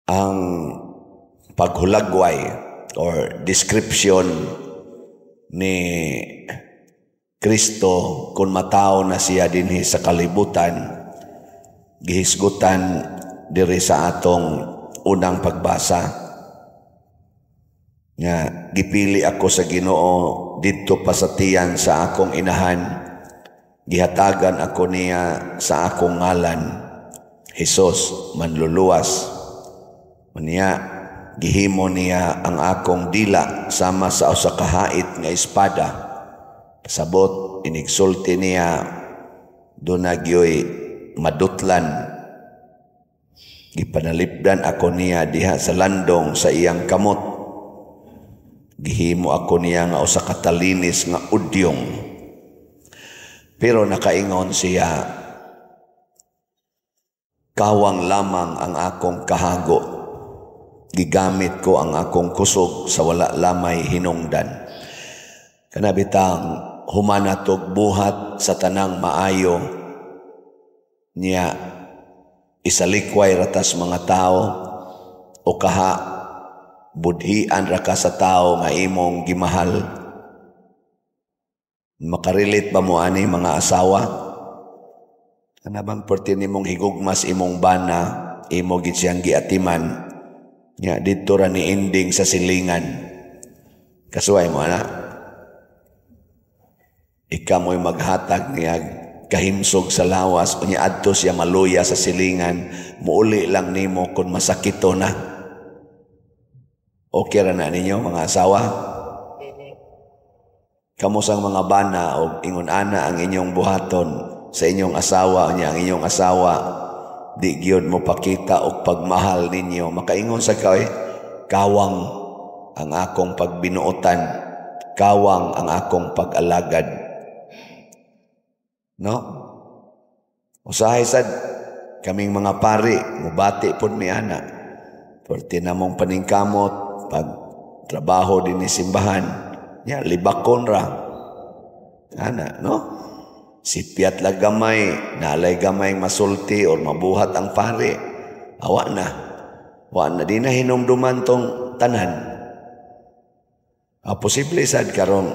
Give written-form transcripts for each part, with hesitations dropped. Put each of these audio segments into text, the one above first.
Ang paghulagway or description ni Kristo kung matawo na siya dinhi sa kalibutan, gihisgutan diri sa atong unang pagbasa nga gipili ako sa Ginoo didto pa sa tiyan sa akong inahan, gihatagan ako niya sa akong ngalan, Hesus Manluluwas. Unya gihimo niya ang akong dila sama sa usa ka hait nga espada. Pasabot, inigsulti niya duna gyoy madutlan. Gipanalipdan ako niya diha sa landong sa iyang kamot. Gihimo ako niya nga usa ka talinis nga udyong. Pero nakaingon siya, "Kawang lamang ang akong kahago. Gigamit ko ang akong kusog sa wala lamay hinungdan." Kana bitang humanatog buhat sa tanang maayo niya, isalikway ratas mga tao o kaha budhian ra ka sa tao nga imong gimahal. Makarelate ba mo ani, mga asawa? Kana bang perti nimong higugmas imong bana, imo gid siyang giatiman nya didto ra ni ending sa silingan? Kasuway mo ana? Ikaw mo'y maghatag niya kahimsog sa lawas, unya adto siya maluya sa silingan, muuli lang nimo kung masakito na. Okay ra na ninyo, mga asawa? Kamo sang mga bana og ingon ana ang inyong buhaton sa inyong asawa, unya ang inyong asawa di gyud mo pakita og pagmahal ninyo, makaingon sa kay, "Kawang ang akong pagbinuotan, kawang ang akong pag-alagad," no? Usahay sad kaming mga pari mubati pod mi ana. Perti namong paningkamot pag trabaho dinhi simbahan nya, libakon ra ana, no? Sipyat lang gamay, nalay gamay masulti or mabuhat ang pari, awa na, wa na, di na hinumduman tong tanan. Posible sad karong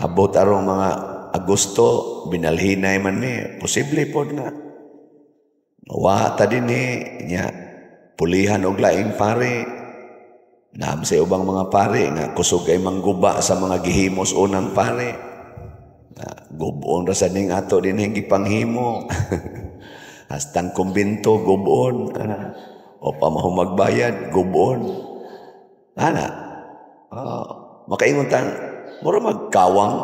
abot arong mga Agosto, binalhinay man ni, posible pod nga wa ta dinhi nya, pulihan og laing pare. Naam sa ubang mga pare nga kusog ay mangguba sa mga gihimos unang pare. Na, gubon ra sa ning ato dinhi gipanghimo. Hastang kumbento gubon. Ana. O pamahumagbayad gubon. Ana. Makaingon tang mura magkawang,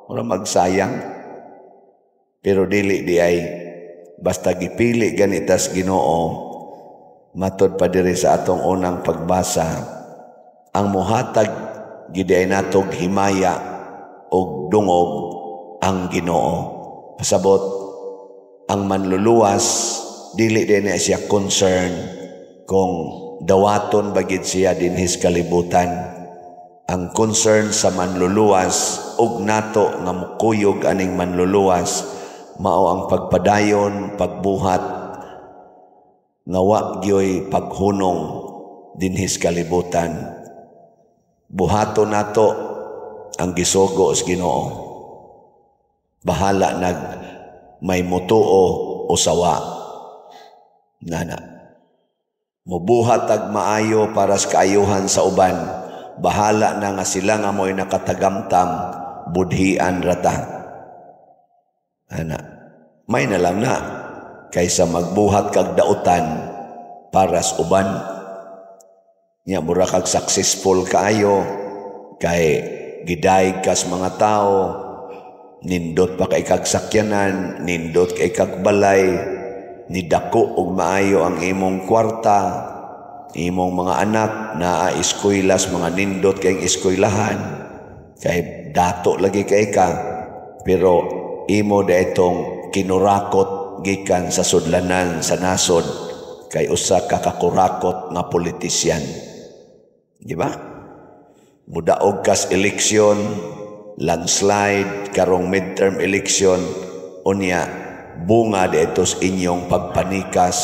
mura magsayang. Pero dili di ay basta gipili ganitas Ginoo. Matod pa diri sa atong unang pagbasa, ang muhatag gid ay natog himaya og dungog ang Ginoo. Pasabot, ang Manluluwas dili din na siya concern kung dawaton bagid siya dinhis kalibutan. Ang concern sa Manluluwas ug nato nga mukuyog aning Manluluwas mao ang pagpadayon, pagbuhat nga wa gyoy paghunong dinhis kalibutan. Buhaton nato ang gisugo sa Ginoo. Bahala nag may mutuo o sawa. Nana. Mubuhat ag maayo para sa kaayuhan sa uban. Bahala na nga sila nga mo'y nakatagamtam, budhian rata. Ana. May na lang na kaysa magbuhat kag dautan para sa uban. Nya mura kag successful kaayo kay gidayeg kas mga tao, nindot pa kay kag sakyanan, nindot kay kag balay, nidako og maayo ang imong kwarta, imong mga anak naa eskuylas, mga nindot kay eskwelahan, kay dato lagi kay ka, pero imo itong kinurakot gikan sa sudlanan sa nasod kay usa ka kakurakot nga politisyan. Di ba? Mudaog kas eleksyon, landslide karong midterm election, unya bunga diitos inyong pagpanikas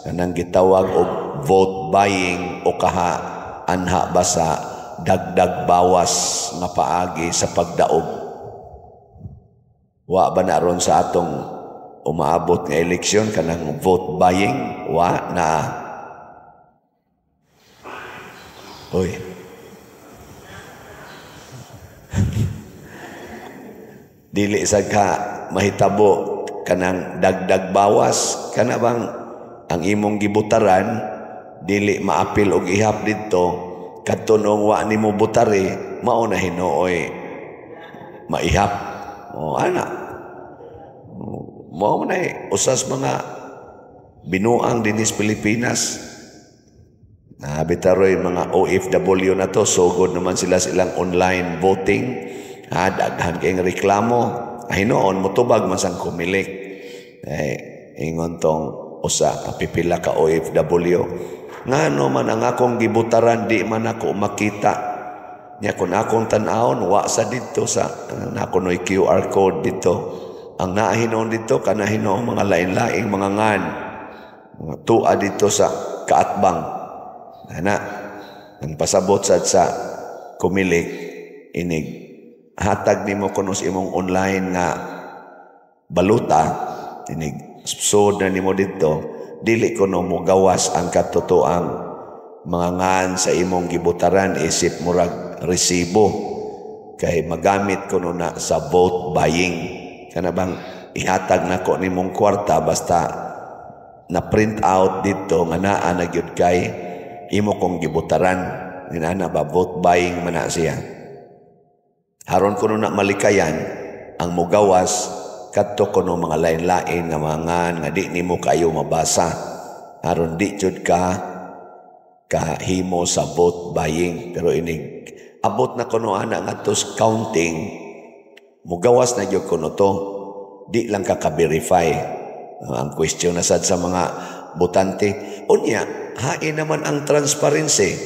Kanang gitawag og vote buying o kaha anha ba sa dagdag bawas nga paagi sa pagdaog. Wa ba na ron sa atong umaabot nga eleksyon kanang vote buying? Wa na. Oy. Dili sad ka mahitabo kanang dagdag bawas, kana bang ang imong gibutaran dili maapil og ihap didto kadto noong wa nimo butari, mao na hinuoy maihap. O ana, mao na usas mga binuang dinis Pilipinas. Na bitaroy mga OFW na to, sugod naman sila silang online voting. Ha, daghan kayong reklamo. Ay noon, mutubag man sang Comelec. Eh, ingon tong usa, pipila ka OFW. Ngano man ang akong gibutaran, di man ako makita. Nya kung akong tan-awon, wa sa dito sa, nako no'y QR code dito. Ang nahinoon dito, kanahinoon mga lain-laing mga ngan. Mga tua dito sa kaatbang. Ana, ang pasabot sad sa Comelec, inig hatag nimo kuno sa imong online nga baluta, inig sud na nimo didto, dili kuno mo gawas ang katotoang mga ngan sa imong gibutaran isip murag resibo kay magamit kuno na sa vote buying. Kana bang ihatag nako nimong kwarta basta na print out didto nga naa na gyud kay imo kong gibutaran. Inana ba vote buying man na siya. Haron kuno na malikayan ang mugawas kadto kuno mga lain-lain nga mga ngan nga di nimo kayo mabasa. Aron di jud ka kahimo sa vote buying. Pero inig abot na kuno ana ngadto sa counting, mugawas na jud kuno to, di lang ka ka-verify. Ang question na sad sa mga botante, unya hain naman ang transparency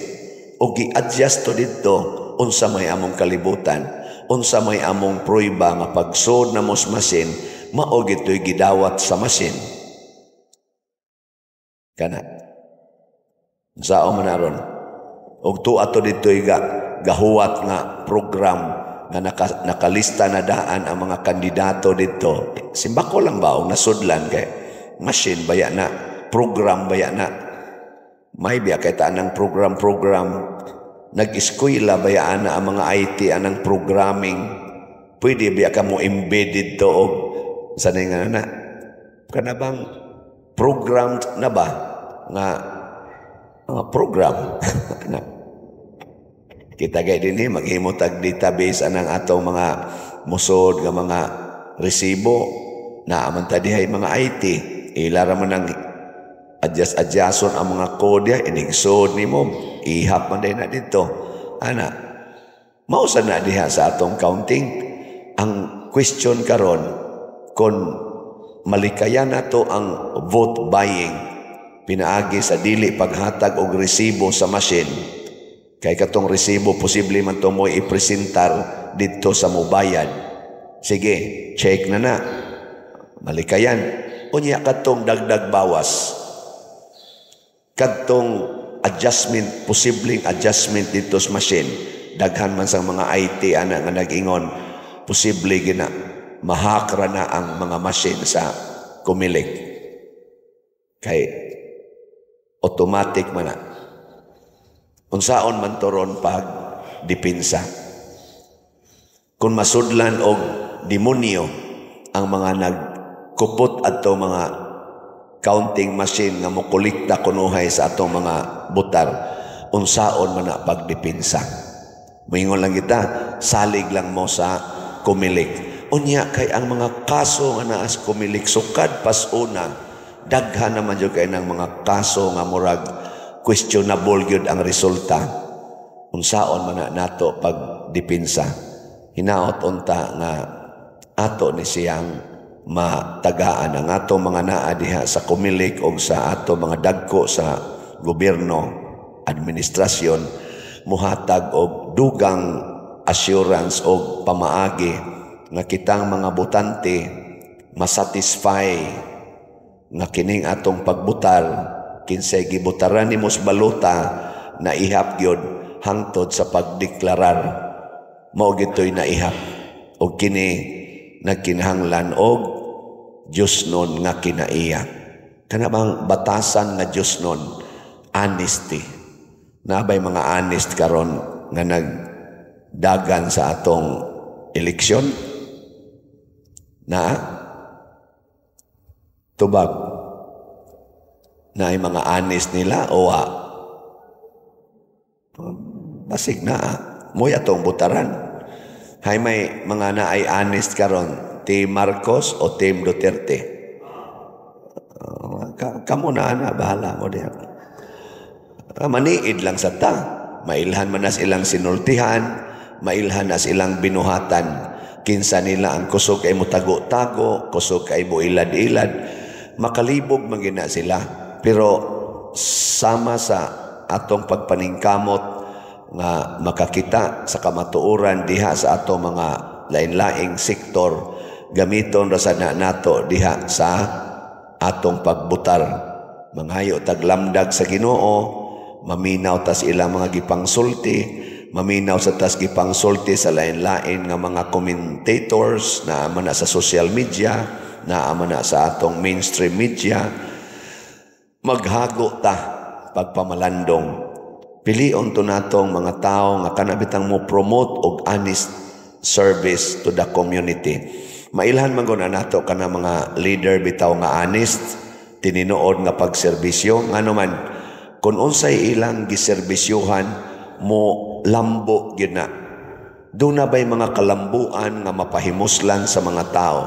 o gi-adjust to didto unsa may among kalibutan, unsa may among prueba nga pagsod na mos machine mao gitoy gidawat sa machine. Kana sao man aron og tuwa to didtoy gahuwat nga program nga nakalista na daan ang mga kandidato didto. Simbako lang ba og nasudlan kay machine baya na, program baya na. May biya kay taan ng program-program. Nag-eskwela baya na ang mga IT anang programming. Pwede biya ka mo embedded to og sa nga na. Kana bang programmed na ba nga program? Na. Kita gay dinhi maghimo tag database anang atong mga musod nga mga resibo na man ta dihay mga IT. Ila ra man ang adjust-adjuston ang mga code ya, inigsod nimo, ihap man day na dito. Ana, mao sa na diha sa atong counting. Ang question karon kon malikayan nato ang vote buying pinaagi sa dili paghatag og resibo sa machine. Kay katong resibo posible man to mo ipresentar didto sa mobayad. Sige, check na na. Malikayan. Unya katong dagdag bawas, kadtong adjustment, posibleng adjustment dito sa machine. Daghan man sa mga IT ana nga nag-ingon, posible gina mahakra na ang mga machine sa Comelec. Kay automatic man na. Unsaon man to ron pag dipinsa. Kung masudlan og demonyo ang mga nagkupot adto mga counting machine nga mokolekta kunuhay sa atong mga butar, unsaon man na pagdipinsa. Moingon lang kita, salig lang mo sa Comelec. Unya kay ang mga kaso nga naa sa Comelec sukad pasuna, daghan naman jud kay nang mga kaso nga murag questionable gyud ang resulta. Unsaon man na nato pagdipinsa. Hinaot unta nga ato ni siyang matagaan ang ato mga naa diha sa Comelec o sa ato mga dagko sa gobyerno, administrasyon, muhatag og dugang assurance og pamaagi nga kitang mga botante masatisfy nga kining atong pagbutar Kinsay gibutaran nimo sa balota, naihap gyud hangtod sa pagdeklarar, mao gitoy naihap. Og kini nagkinahanglan og Diyosnon nga kinaiya. Kana bang batasan nga Diyosnon, honesty. Nabay mga honest karon nga nagdagan sa atong eleksyon? Na tubag na ay mga honest nila o wa? Basig na mo'y atong butaran. Hay, may mga na ay honest karon, Team Marcos o Team Duterte? Kamo na ana, bahala mo diha. Maniid lang sa ta. Mailhan man nas ilang sinultihan, mailhan nas ilang binuhatan. Kinsa nila ang kusog kay mo tago-tago, kusog kay mo ilad-ilad, makalibog man gina sila. Pero sama sa atong pagpaningkamot nga makakita sa kamatuoran diha sa atong mga lain-laing sektor, gamiton ra sa na nato diha sa atong pagbutar. Manghayo taglamdag sa Ginoo, maminaw tas ilang mga gipangsulti, maminaw sa tas gipangsulti sa lain-lain nga mga commentators na man na sa social media, na man na sa atong mainstream media. Maghago ta pagpamalandong. Pilion to natong mga tao nga kanabitang mo promote og honest service to the community. Mailhan man gud nato kana mga leader bitaw nga honest, tinuod nga pagserbisyo. Ngano man, kung unsay ilang giserbisyuhan, mo lambo gyud na. Doon na ba'y mga kalambuan nga mapahimuslan sa mga tao?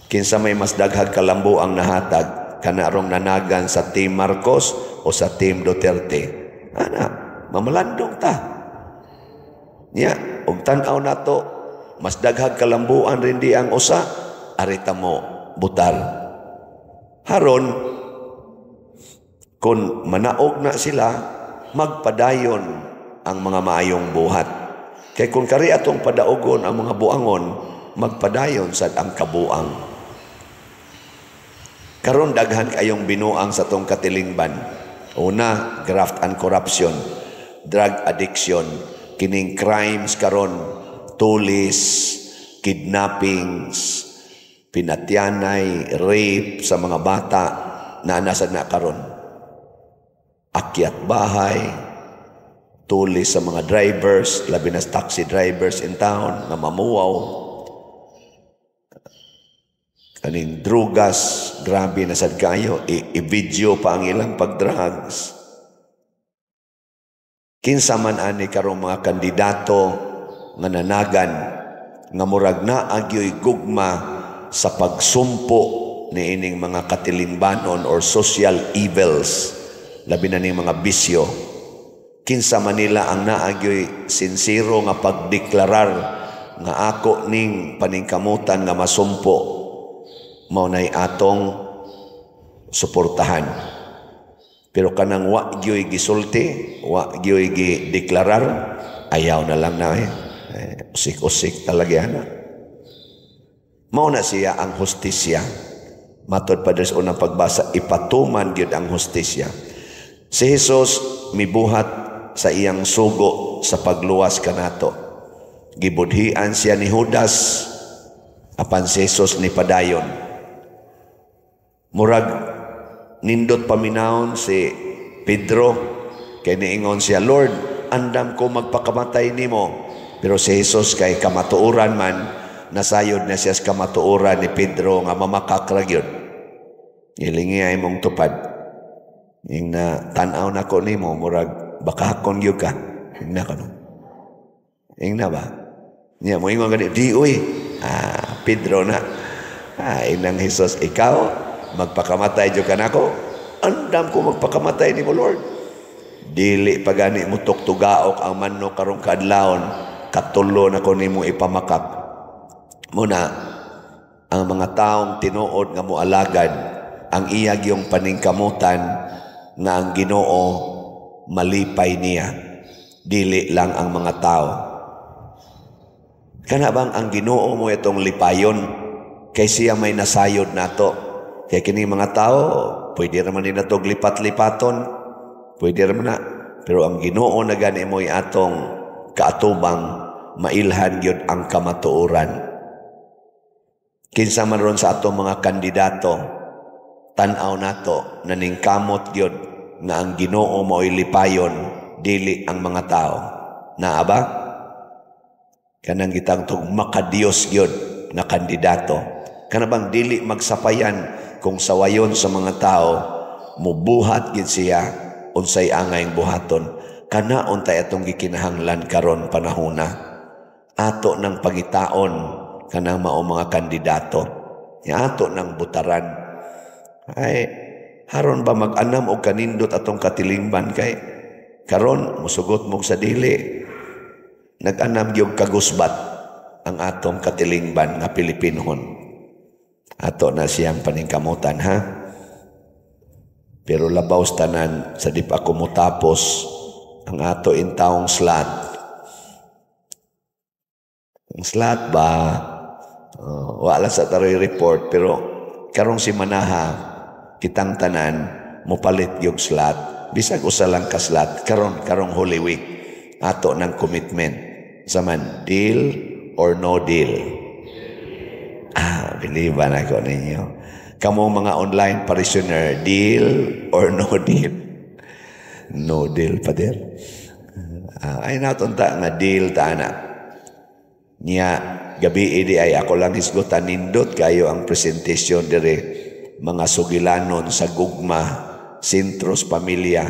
Kinsa may mas daghag kalambuang nahatag, kanarong nanagan sa Team Marcos o sa Team Duterte? Ana, mamalandong ta. Nya, og tan-aw nato, mas daghag kalambuan rin di ang usa, arita mo butar. Haron, kung manaog na sila, magpadayon ang mga maayong buhat. Kay kung kari atong padaogon ang mga buangon, magpadayon sad ang kabuang. Karon daghan kayong binuang sa tong katilingban. Una, graft and corruption, drug addiction, kining crimes karon, tulis, kidnappings, pinatyanay, rape sa mga bata na nasa na karon. Akyat bahay, tulis sa mga drivers, labi na taxi drivers in town nga mamuwaw. Kaning drugas, grabe na sad kayo, i-video pa ang ilang pag-drugs. Kinsa man ani karong mga kandidato nga nanagan nga murag naa gyoy gugma sa pagsumpo niining mga katilimbanon or social evils, labi na ning mga bisyo. Kinsa man nila ang naa gyoy sinsero nga pagdeklarar nga ako ning paningkamutan nga masumpo, mao nay atong suportahan. Pero kanang wa gyoy gisulti, wa gyoy gideklarar, ayaw na lang na eh. Usik-usik talaga na. Mao na siya ang hustisya. Matod pa sa unang pagbasa, ipatuman gyud ang hustisya. Si Jesus mibuhat sa iyang sugo sa pagluwas kanato. Gibudhian siya ni Judas, apan si Jesus ni padayon. Murag nindot paminawon si Pedro, kay niingon siya, "Lord, andam ko magpakamatay nimo." Pero si Jesus kay kamatuoran man, nasayod na siya sa kamatuoran ni Pedro nga mamakak ra gyud. "Ilingi ay mong tupad. Ing na tan-aw na ko nimo, murag bakakon gyud ka." Ing na kano. Ing na ba? Niya mo ingon gani, "Di uy." Ah, Pedro na. Ah, inang Jesus, "Ikaw magpakamatay jud ka nako." "Andam ko magpakamatay nimo, Lord." "Dili pa gani mo tuktugaok ang manok karong kaadlawon, katulo na ko nimo ipamakak." Muna ang mga taong tinuod nga moalagad, ang iya gyung paningkamutan nga ang Ginoo malipay niya, dili lang ang mga tao. Kana bang ang Ginoo mo itong lipayon kay siya may nasayod nato. Kay kini mga tao Pwede raman din natog lipat-lipaton. Pwede raman na. Pero ang Ginoo na gani mo'y atong kaatubang, mailhan gyud ang kamatuoran. Kinsa man ron sa atong mga kandidato, tan-aw nato naningkamot gyud nga ang Ginoo mao'y lipayon, dili ang mga tao. Naa ba? Kanang gitang tog makadiyos gyud nga kandidato. Kana bang dili magsapayan kung sawayon sa mga tao, mubuhat gid siya unsay angay buhaton. Kana untay atong gikinahanglan karon panahona. Ato nang pangitaon kanang mao mga kandidato. Ya ato nang butaran. Ay haron ba mag-anam og kanindot atong katilingban kay karon musugot mo sa dili. Nag-anam gyud kagusbat ang atong katilingban nga Pilipinohon. Ato na siyang paningkamutan, ha? Pero labaw sa tanan, sa di pa ako mutapos, ang ato intawong slot. Ang slot ba, wala sa taroy report, pero karong si Manaha, kitang tanan, mupalit yung slot. Bisag usa lang ka slot, karong Holy Week, ato ng commitment. Saman, deal or no deal? Ah, believe na ko ninyo. Kamo mga online parishioner, deal or no deal? No deal pa din. Ay natunta nga deal ta na. Niya, gabi idi ay ako lang hisgutan, nindot kayo ang presentation dire mga sugilanon sa gugma, sentros pamilya.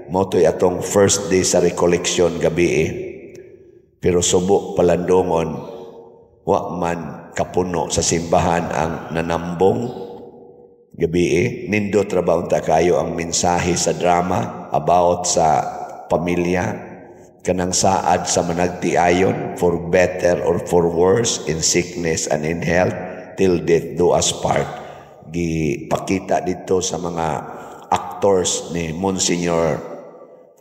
Moto'y atong first day sa recollection gabi. Pero subo palandongon, wa man kapuno sa simbahan ang nanambong gabi. Nindot ra ba unta kayo ang mensahe sa drama about sa pamilya, kanang saad sa managtiayon, for better or for worse, in sickness and in health, till death do us part? Gipakita dito sa mga actors ni Monsignor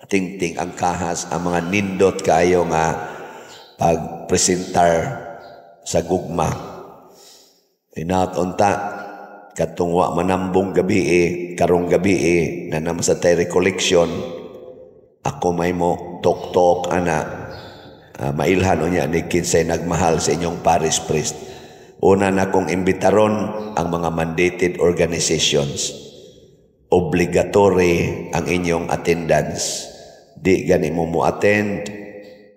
Tingting Angkahas ang mga nindot kayo nga pagpresentar sa gugma. Hinaot unta katong wa manambong gabi, karong gabi na naman sa tay recollection, ako may mo tok-tok ana, mailhan unya ni kinsay nagmahal sa inyong parish priest. Una na kong imbitaron ang mga mandated organizations. Obligatory ang inyong attendance. Di gani mo mo attend,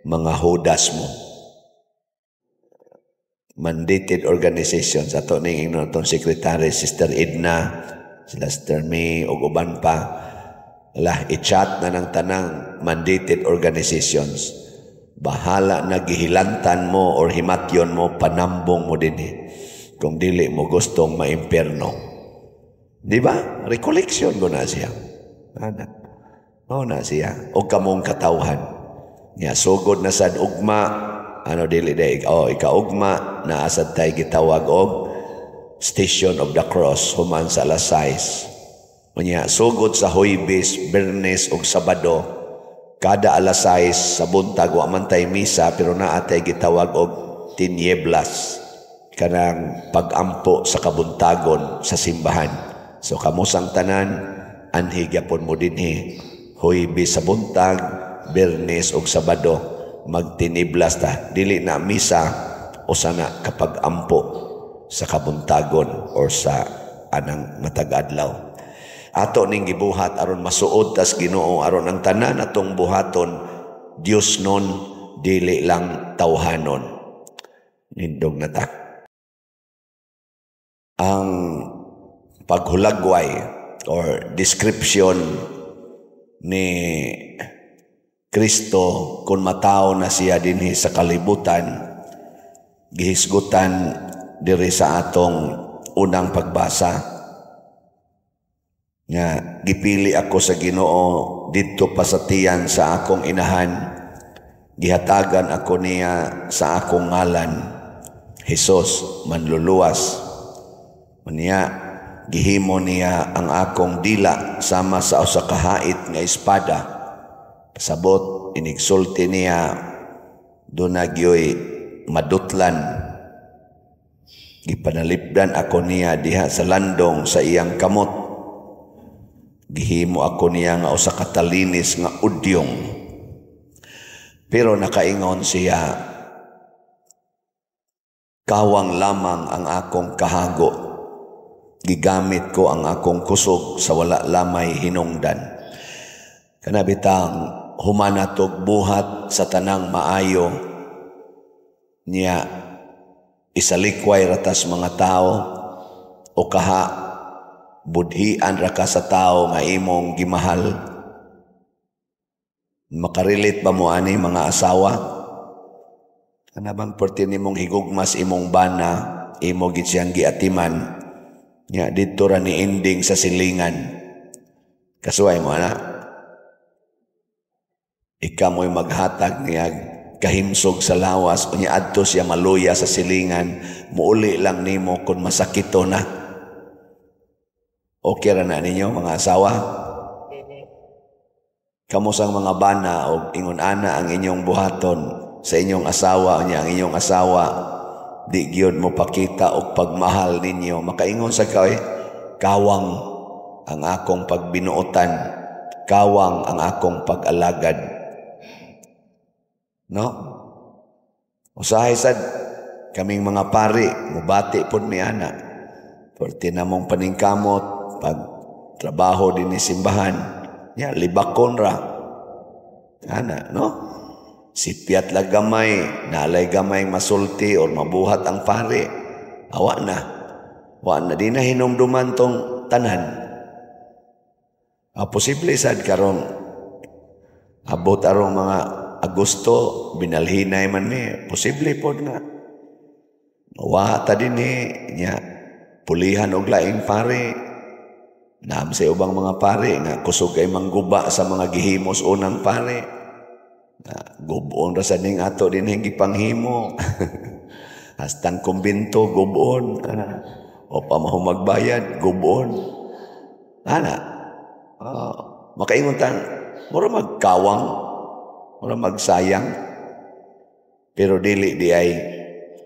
mga hudas mo. Mandated organizations, ato ning ingnon atong secretary Sister Edna, sila Sister May ug uban pa. Lah, i-chat na ng tanang mandated organizations. Bahala na gihilantan mo or himatyon mo, panambong mo din eh kung dili mo gustong maimperno. Di ba? Recollection ko na siya. Ana. Mao na siya. O kamong katawhan. Nya sugod na sad ugma, ano dili day, oh, ikaugma na asad tay gitawag og Station of the Cross human sa alas 6. Unya sugod sa Huwebes, Biyernes ug Sabado, kada alas 6 sa buntag wa man tay misa pero naa tay gitawag og tinieblas, kanang pagampo sa kabuntagon sa simbahan. So kamusang tanan anhi gyapon mo dinhi Huwebes sa buntag, Biyernes ug Sabado, magtiniblas ta, dili na misa, usa na kapag ampo sa kabuntagon or sa anang matag adlaw. Ato ning gibuhat aron masuod tas Ginoo, aron ang tanan atong buhaton Dios nun, dili lang tawhanon. Nindog na ta. Ang paghulagway or description ni Kristo kung matao na siya dinhi sa kalibutan, gihisgutan diri sa atong unang pagbasa nga gipili ako sa Ginoo didto pa sa tiyan sa akong inahan, gihatagan ako niya sa akong ngalan, Hesus manluluwas. Unya gihimo niya ang akong dila sama sa usa ka hait nga espada. Pasabot inigsulti niya duna gyoy madutlan. Gipanalipdan ako niya diha sa landong sa iyang kamot. Gihimo ako niya nga usa ka talinis nga udyong. Pero nakaingon siya, kawang lamang ang akong kahago. Gigamit ko ang akong kusog sa wala lamay hinungdan. Kana bitang humanatog buhat sa tanang maayo niya, isalikway ratas mga tao o kaha budhian ra ka sa tao nga imong gimahal. Makarelate ba mo ani, mga asawa? Kana bang perti nimong higugmas imong bana, imo gid siyang giatiman nya didto ra ni ending sa silingan? Kasuway mo ana? Ikaw mo'y maghatag niya kahimsog sa lawas, unya adto siya maluya sa silingan, muuli lang nimo kung masakito na. Okay ra na ninyo, mga asawa? Kamo sang mga bana og ingon ana ang inyong buhaton sa inyong asawa, unya ang inyong asawa di gyud mo pakita og pagmahal ninyo, makaingon sa kay, kawang ang akong pagbinuotan, kawang ang akong pag-alagad, no? Usahay sad kaming mga pari, mubati pod mi ana. Perti namong paningkamot pag trabaho din ni simbahan nya, libakon ra ana, no? Sipyat lang gamay, nalay gamay masulti or mabuhat ang pari, awa na, wa na, di na hinumduman tong tanan. Posible sad karong abot arong mga Agosto, binalhinay man ni, posible pod nga wa ta din ni nya, pulihan og laing pare. Naam sa ubang mga pare nga kusog kay mangguba sa mga gihimos unang pare. Na, gubon ra sa ning ato din gipanghimo. Hastang kumbinto gubon. Ana. O pamahumagbayad gubon. Ana. Makaingon tan, mura magkawang, mura magsayang. Pero dili di ay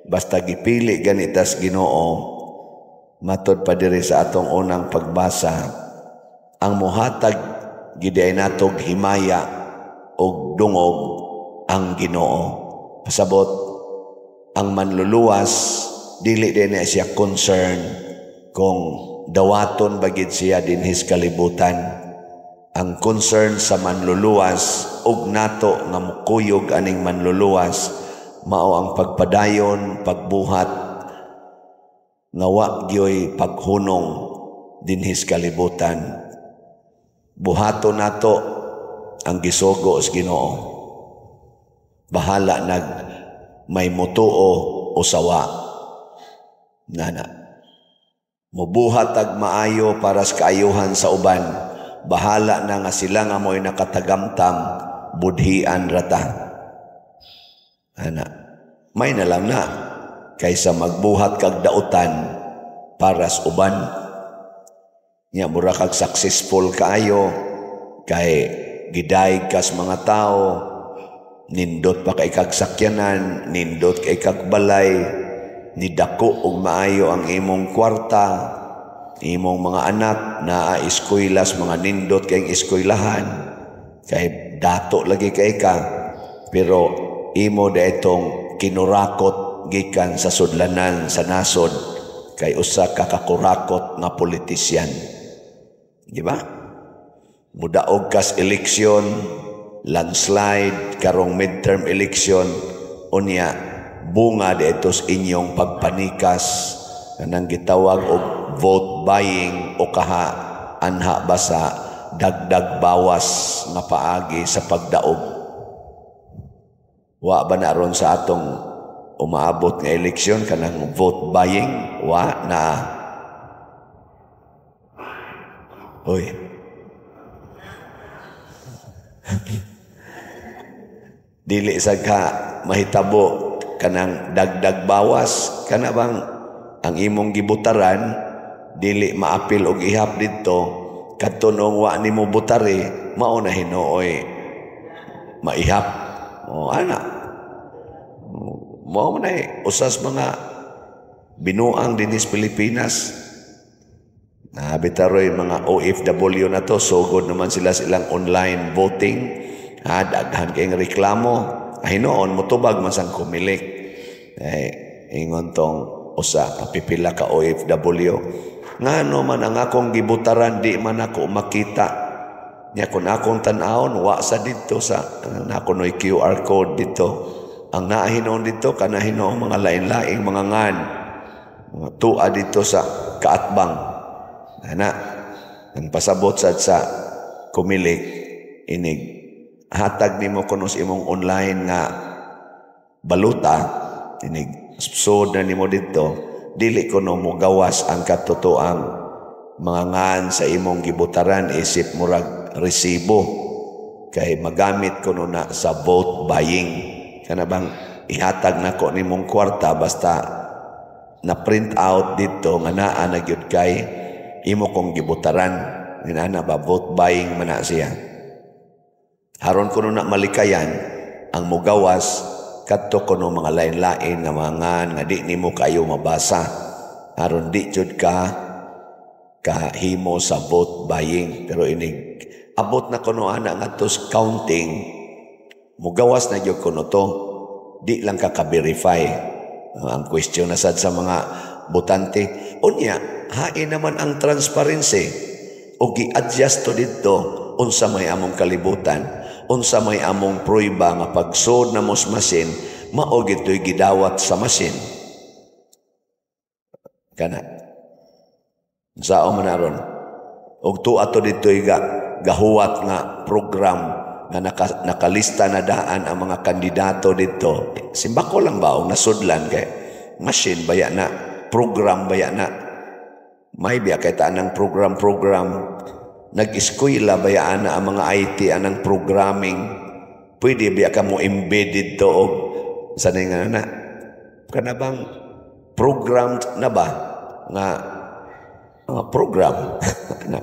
basta gipili ganitas Ginoo. Matod pa diri sa atong unang pagbasa, ang muhatag gid ay natog himaya og dungog ang Ginoo. Pasabot, ang manluluwas dili din na siya concern kung dawaton bagid siya dinhis kalibutan. Ang concern sa manluluwas ug nato nga mukuyog aning manluluwas mao ang pagpadayon, pagbuhat nga wa gyoy paghunong dinhis kalibutan. Buhaton nato ang gisugo sa Ginoo. Bahala nag may mutuo o sawa. Nana. Mubuhat ag maayo para sa kaayuhan sa uban. Bahala na nga sila nga mo'y nakatagamtam, budhian rata. Ana, may na lang na kaysa magbuhat kag dautan para sa uban. Nya mura kag successful kaayo kay gidayeg kas mga tao, nindot pa kay kag sakyanan, nindot kay kag balay, nidako og maayo ang imong kwarta, imong mga anak naa eskuylas, mga nindot kay eskuylahan, kay dato lagi kay ka, pero imo daitong kinurakot gikan sa sudlanan sa nasod kay usa ka kakurakot nga politisyan. Di ba? Mudaog kas eleksyon, landslide karong midterm election, unya bunga daitos inyong pagpanikas kanang gitawag og vote buying o kaha anha basa dagdag bawas nga paagi sa pagdaog. Wa ba na aron sa atong umaabot nga eleksyon kanang vote buying? Wa na. Hoy. Dili sa ka mahitabo kanang dagdag bawas, kana bang ang imong gibutaran dili maapil og ihap didto, kadto noong wa nimo butari mao na hinuoy maihap. O ana, mao man ay usas mga binuang dinis Pilipinas. Bitaroy mga OFW na to, sugod naman sila sa ilang online voting. Daghan kayong reklamo. Hinuon motubag man sang Comelec. Eh, ingon tong usa kapipila ka OFW. Ngano man ang akong gibutaran, di man ako makita. Nya kung akong tan-awon, wa sa dito sa nako noy QR code dito. Ang naa hinuon dito kana hinuon mga lain-laing mga ngan. Mga tua dito sa kaatbang. Ana, ang pasabot sad sa Comelec, inig hatag nimo kuno sa imong online nga baluta, inig sud na nimo dito, dili kuno mo gawas ang katotoang mga ngan sa imong gibutaran isip murag resibo kay magamit kuno na sa vote buying. Kana bang ihatag nako nimong kwarta basta na print out dito nga naa na gyud kay imo kong gibutaran. Inana ba, vote buying man na siya. Haron kuno na malikayan ang mugawas kadto kuno mga lain-lain nga mga ngan nga di nimo kayo mabasa. Aron di jud ka kahimo sa vote buying. Pero inig abot na kuno ana ngadto sa counting, mugawas na jud kuno to, di lang ka ka-verify. Ang question na sad sa mga botante, unya hain naman ang transparency o gi-adjust to didto unsa may among kalibutan, unsa may among prueba nga pagsod na mos machine mao gitoy gidawat sa machine. Kana sao man aron og tuwa to didtoy gahuwat nga program nga nakalista na daan ang mga kandidato didto. Simbako lang ba og nasudlan kay machine baya na, program baya na. May biya kay taan ng program-program. Nag-eskwela baya ana ang mga IT anang programming. Pwede biya ka mo embedded to og sa nga na. Kana bang programmed na ba nga program? Na.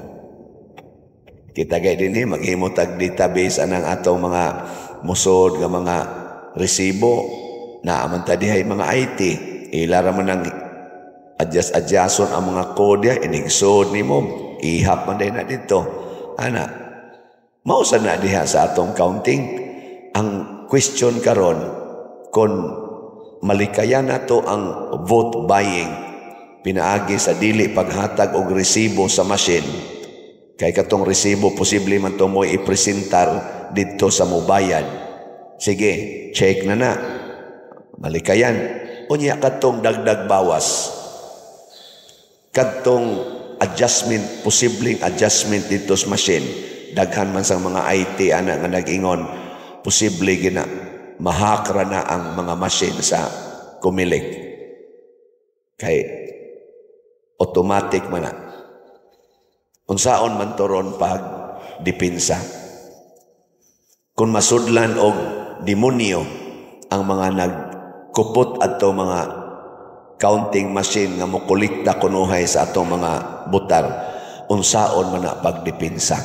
Kita gay dinhi maghimo tag database anang atong mga musod nga mga resibo naa man ta dihay mga IT. Ila ra man ang adjust-adjuston ang mga code ya, inigsod nimo, ihap man day na dito. Ana, mausa na diha sa atong counting. Ang question karon kon malikayan nato ang vote buying pinaagi sa dili paghatag og resibo sa machine. Kay katong resibo posible man to mo ipresentar didto sa mobayad. Sige, check na na. Malikayan. Unya katong dagdag bawas, kadtong adjustment, posibleng adjustment dito sa machine. Daghan man sang mga IT ana nga nag-ingon, posible gina mahakra na ang mga machine sa Comelec. Kay automatic man na. Unsaon man to ron pag dipinsa. Kung masudlan og demonyo ang mga nagkupot adto mga counting machine nga mokolekta kunuhay sa atong mga butar, unsaon man na pagdipinsa.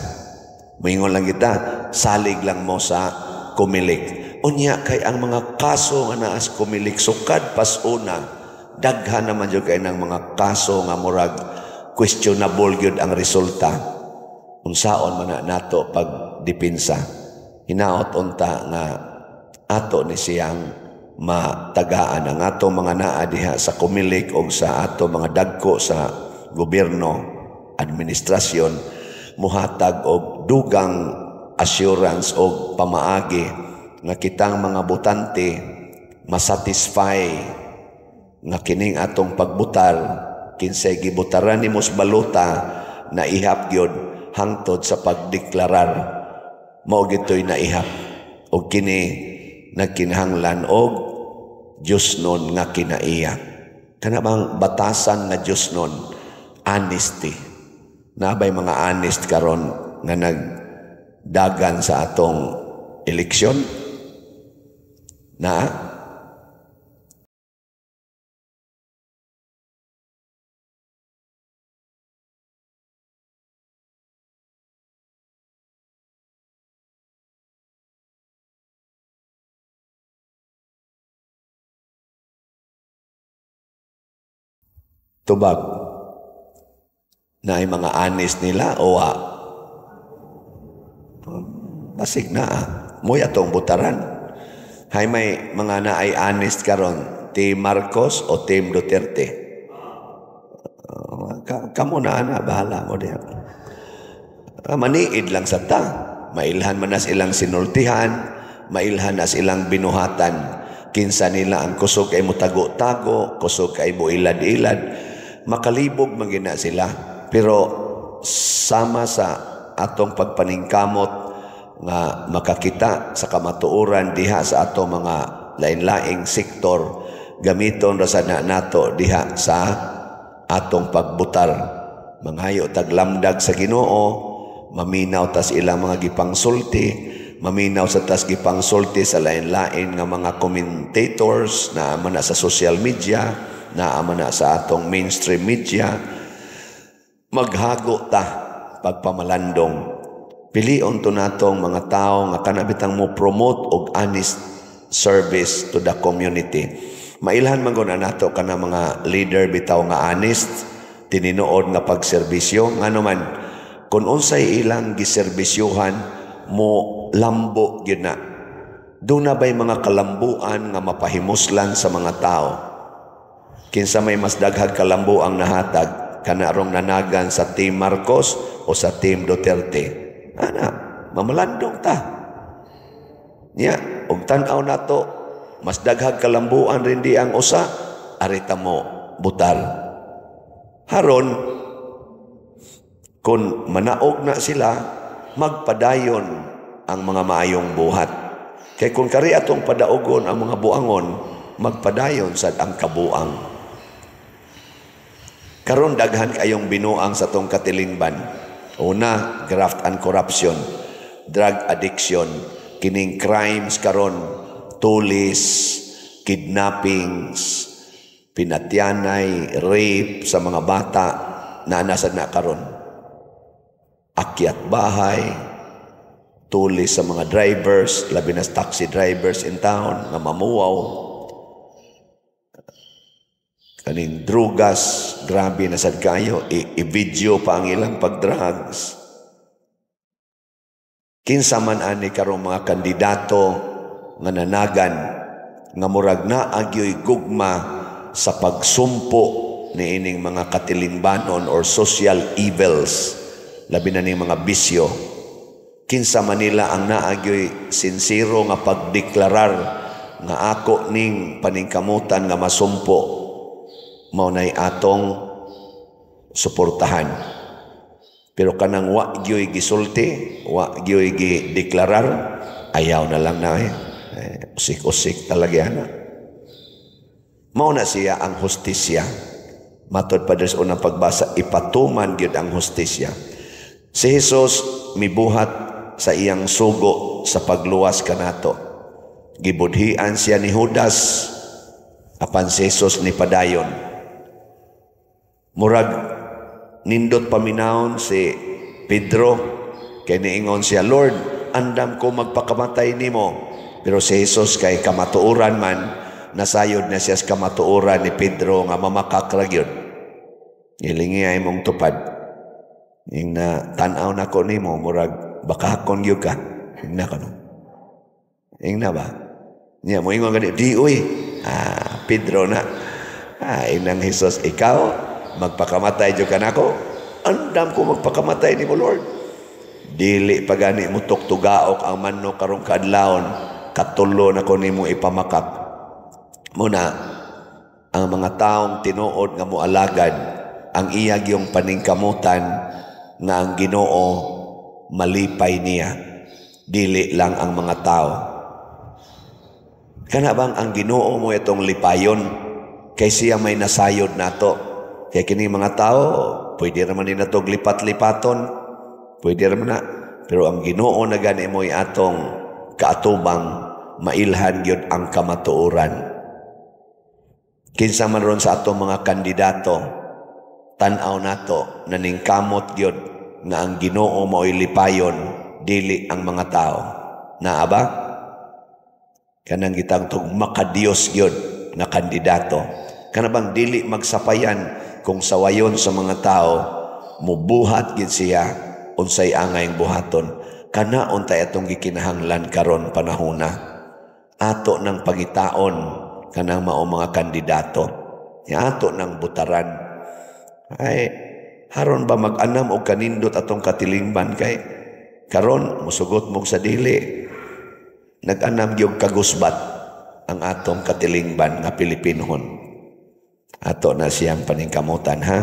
Moingon lang kita, salig lang mo sa Comelec. Unya kay ang mga kaso nga naa sa Comelec sukad pas una, daghan naman jud kay nang mga kaso nga murag questionable gyud ang resulta. Unsaon man na nato pagdipinsa. Hinaot unta nga ato ni siyang matagaan ang ato mga naa diha sa Comelec o sa ato mga dagko sa gobyerno, administrasyon, muhatag og dugang assurance og pamaagi nga kitang mga botante masatisfy nga kining atong pagbutar kinsay gibutaran nimo sa balota na ihap gyud hangtod sa pagdeklarar mao gitoy naihap og kini nagkinahanglan og Dios nun nga kinaiya. Kana bang batasan nga Dios nun, honesty. Nabay mga honest karon nga nagdagan sa atong eleksyon? Na? Tubag. Na ay mga honest nila o wa? Basig na ah. Mo'y atong butaran. Hay may mga na ay honest karon, Team Marcos o Team Duterte? Kamo na ana, bahala mo diha. Maniid lang sa ta. Mailhan man nas ilang sinultihan, mailhan nas ilang binuhatan. Kinsa nila ang kusog ay mutago-tago, kusog ay muilad-ilad. Makalibog man gina sila. Pero sama sa atong pagpaningkamot nga makakita sa kamatuoran diha sa atong mga lain-laing sektor, gamiton ra sad na nato diha sa atong pagbutar. Manghayo taglamdag sa Ginoo, maminaw tas ilang mga gipangsulti, maminaw sa tas gipangsulti sa lain-lain nga mga commentators na man na sa social media, na man na sa atong mainstream media. Maghago ta pagpamalandong. Pilion to natong mga tao nga kana bitang mo promote og honest service to the community. Mailhan man gud na nato kana mga leader bitaw nga honest, tinuod nga pagserbisyo. Ngano man kun unsay ilang giserbisyuhan, mo lambo gyud na. Duna bay mga kalambuan nga mapahimuslan sa mga tao? Kinsa may mas daghag kalambuang nahatag, kana rong nanagan sa Team Marcos o sa Team Duterte? Ana, mamalandong ta. Nya, og tan-aw nato, mas daghag kalambuan rin di ang usa, arita mo butar. Haron, kung manaog na sila, magpadayon ang mga maayong buhat. Kay kung kari atong padaogon ang mga buangon, magpadayon sad ang kabuang. Karon daghan kayong binuang sa tong katilingban. Una, graft and corruption, drug addiction, kining crimes karon, tulis, kidnappings, pinatyanay, rape sa mga bata na nasa na karon. Akyat bahay, tulis sa mga drivers, labi na taxi drivers in town nga mamuwaw. Kaning drugas, grabe na sad kayo, i-video pa ang ilang pag-drugs. Kinsa man ani karong mga kandidato nga nanagan nga murag na agyoy gugma sa pagsumpo niining mga katilingbanon or social evils, labi na ning mga bisyo. Kinsa man nila ang naagyoy sinsero nga pagdeklarar nga ako ning paningkamutan nga masumpo, mao nay atong suportahan. Pero kanang wa gyoy gisulti, wa gyoy gideklarar, ayaw na lang na eh. Usik-usik talaga na. Mao na siya ang hustisya. Matod pa sa unang pagbasa, ipatuman gyud ang hustisya. Si Jesus mibuhat sa iyang sugo sa pagluwas kanato. Gibudhian siya ni Judas, apan si Jesus ni padayon. Murag nindot paminawon si Pedro, kay niingon siya, "Lord, andam ko magpakamatay nimo." Pero si Jesus kay kamatuoran man, nasayod na siya sa kamatuoran ni Pedro nga mamakak ra gyud. "Ilingi ay mong tupad. Ing na tan-aw na ko nimo, murag bakakon gyud ka." Ing na kano. Ing na ba? Niya mo ingon gani, "Di uy." Ah, Pedro na. Ah, inang Jesus, "Ikaw magpakamatay jud ka nako?" "Andam ko magpakamatay nimo, Lord." "Dili pa gani mo tuktugaok ang manok karong kaadlawon, katulo na ko nimo ipamakak." Muna ang mga taong tinuod nga moalagad, ang iya gyung paningkamutan nga ang Ginoo malipay niya, dili lang ang mga tao. Kana bang ang Ginoo mo itong lipayon kay siya may nasayod nato. Kay kini mga tao, pwede raman ni natog lipat-lipaton, pwede raman na. Pero ang Ginoo na gani mo'y atong kaatubang, mailhan gyud ang kamatuoran. Kinsa man ron sa atong mga kandidato, tan-aw nato naningkamot gyud nga ang Ginoo mao'y lipayon, dili ang mga tao. Naa ba? Kanang gitang tog makadiyos gyud nga kandidato. Kana bang dili magsapayan kung sawayon sa mga tao, Mubuhat gid siya unsay angay buhaton. Kana untay atong gikinahanglan karon panahona. Ato nang pangitaon kanang mao mga kandidato. Ya, ato nang butaran. Ay haron ba mag-anam og kanindot atong katilingban kay karon musugot mo sa dili, nag-anam gyud kagusbat ang atong katilingban nga Pilipinohon. Ato na siyang paningkamutan, ha.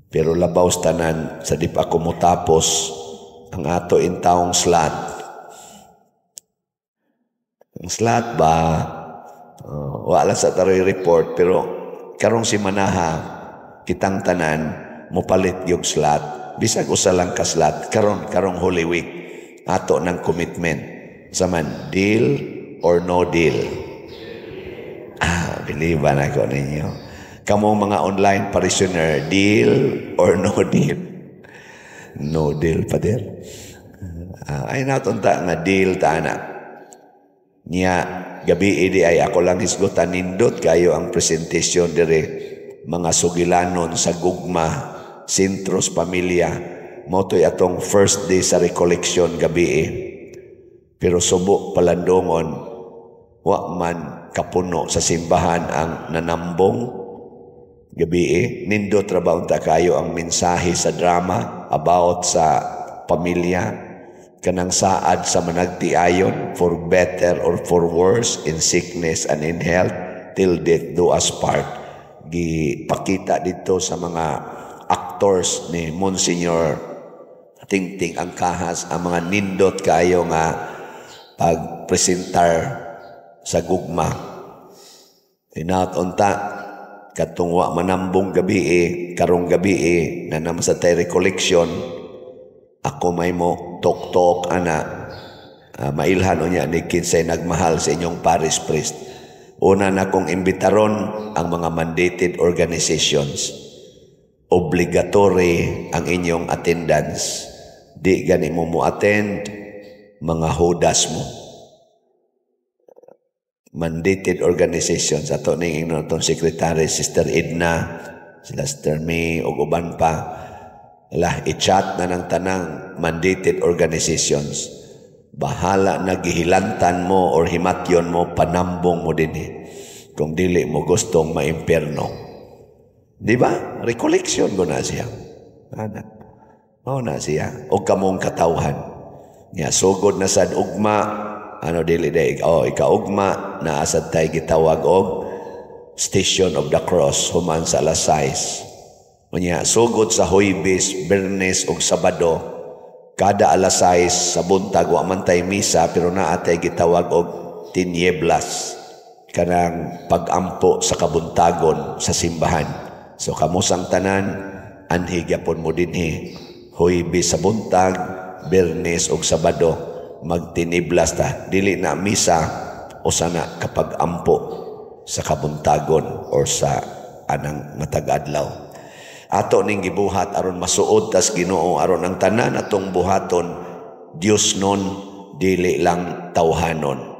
Pero labaw sa tanan, sa di pa ako mutapos, ang ato intawong slot. Ang slot ba, wala sa taroy report, pero karong simanaha, kitang tanan, mopalit yung slot. Bisag usa lang ka slot, karong Holy Week, ato ng commitment. Saman, deal or no deal? Ah, believe na ko ninyo. Kamong mga online parishioner, deal or no deal? No deal pa din. Ay natunta nga deal ta na. Niya, gabi idi ay ako lang hisgutan, nindot kayo ang presentation dire, mga sugilanon sa gugma, sentros pamilya. Mao to'y atong first day sa recollection gabi eh. Pero subo palandongon, wa man kapuno sa simbahan ang nanambong gabi eh. Nindot ra ba unta kayo ang mensahe sa drama about sa pamilya, kanang saad sa managtiayon, for better or for worse, in sickness and in health, till death do us part. Gipakita dito sa mga actors ni Monsignor Tingting Angkahas ang mga nindot kayo nga pagpresentar sa gugma. Hinaot unta katong wa manambong gabi eh, karong gabi eh, na naman sa tay recollection, ako may mo tok-tok ana, mailhan unya ni kinsay nagmahal sa inyong parish priest. Una na kong imbitaron ang mga mandated organizations. Obligatory ang inyong attendance. Di gani mo mo attend, mga hudas mo. Mandated organizations, ato ning ingnon atong secretary Sister Edna, sila Sister May ug uban pa lah, i-chat na ng tanang mandated organizations. Bahala na gihilantan mo or himatyon mo, panambong mo din eh kung dili mo gustong maimpierno. Di ba? Recollection ko na siya. Ana. Mao na siya. O kamong katawhan. Nya sugod na sad ugma, ano, dili day, oh, ikaugma na asad tay gitawag og Station of the Cross human sa alas 6. Unya sugod sa Huwebes, Biyernes ug Sabado, kada alas 6 sa buntag wa man tay misa pero naa tay gitawag og tinieblas, kanang pagampo sa kabuntagon sa simbahan. So kamusang tanan, anhi gyapon mo dinhi Huwebes sa buntag, Biyernes ug Sabado, magtiniblas ta, dili na misa o sana kapag ampo sa kabuntagon or sa anang matag adlaw. Ato ning gibuhat aron masuod tas Ginoo, aron ang tanan atong buhaton Dios non, dili lang tawhanon.